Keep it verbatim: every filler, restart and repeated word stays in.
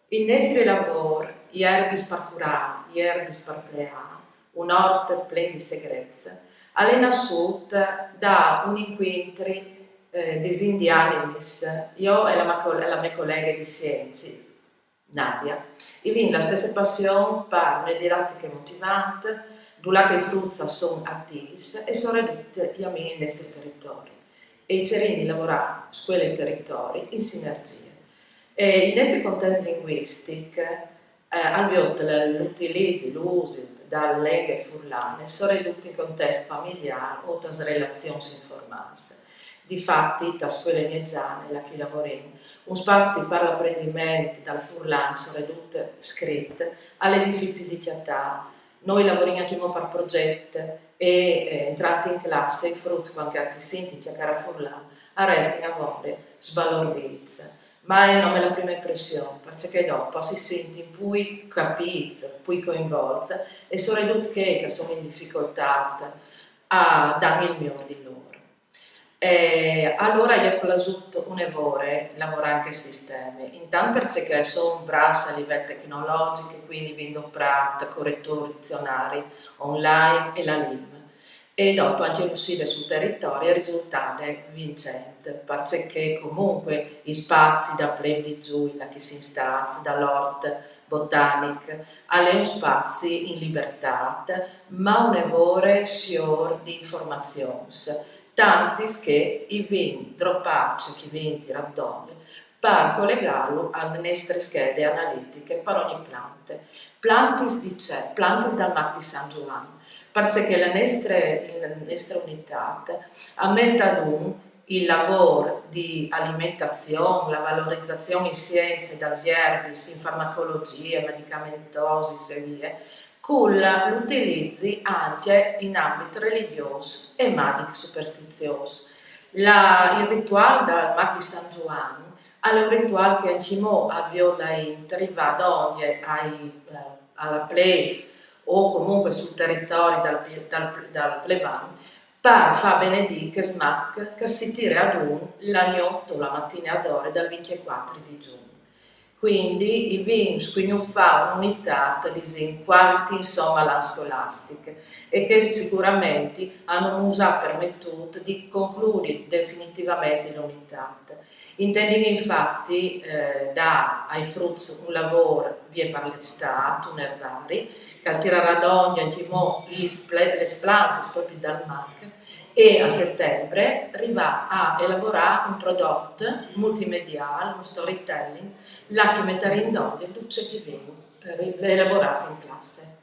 Il nestri lavôr, Jerbis par curâ, jerbis par pleâ, un ort plen di segrets, al è nassût da un incuintri, eh, di di animis, jo e la mê col-, e la mê coleghe di siencis, Nadia, i vin la stesse passion par une didatiche motivante, dulà che i fruts a son atîfs e soredut i amin il nestri teritori. E i cirìn di lavorâ scuele e teritori in sinergjie. E il nestri contest linguistic, eh, al viôt l'utilizi, l'usi da lenghe furlane, soredut in contest familiâr o tas relazions informais. Difati, ta scuele miegjane, là che i lavorìn, un spazi par l'aprendiment dal furlan, soredut scrit, al è dificil di cjatâ. Nô i lavorìn ancjemò par progjet e, eh, entrant in classe, i fruts, cuant che a ti sintin cjacarâ furlan, a restin avonde sbalordîts. Ma e je nome la prime impression, parcè che dopo a si sintin plui capîts, plui coinvolts e soredut chei che a son in dificoltât a dan il miôr di lôr. E alore al è plasût une vore lavorâ in chest sisteme, intant parcè che a son brâfs a livel tecnologjic, cuindi i vin doprât coretôr, dizionari online e la LIM. E dopo ancje l'usside sul teritori e risultade vincent, parcè che comunque i spazis da plêf di zui, là che i sin stâts, dal ort botanic, al è un spazi in libertât, ma une vore siôr di informazions, tantis che i vin dropâts ce che i vin tirât dongje, par colegâlu a nestre schede analitiche par ogni plante. Plantis di ce? Plantis dal mac di San Zuan, parcè che la nestre, la nestre unitât a met adun il lavôr di alimentazion, la valorizazion in sience das jerbis, in farmacologjie, medicamentosis e vie, cun l'utilizi ancje in ambit religjôs e magjic superstiziôs. La, il rituâl dal mac di San Zuan al è un rituâl che ancjemò al viôt la int rivâ dongje ai, eh, a la plêf o comunque sul teritori dal, dal, dal pleban, par fâ benedî chest mac che si tire adun la gnot o la matine adore dal vincjecuatri di Zugn. Cuindi i vin scugnût fâ une unitât, disìn, cuasi insome a l'an scolastic, e chest sigurementri a nus à permetût di concludi definitivamentri la unitât. Intendìn infati, eh, dâ ai fruts un lavôr vie par la Istât, un erbari, che al tirarà dongje ancjemò lis ple-, lis plantis propit dal mac, e a Setembre rivâ a elaborâ un prodot multimediâl, un storytelling, là che i metarìn dongje dut ce che i vin, eh, ri-, elaborât in classe.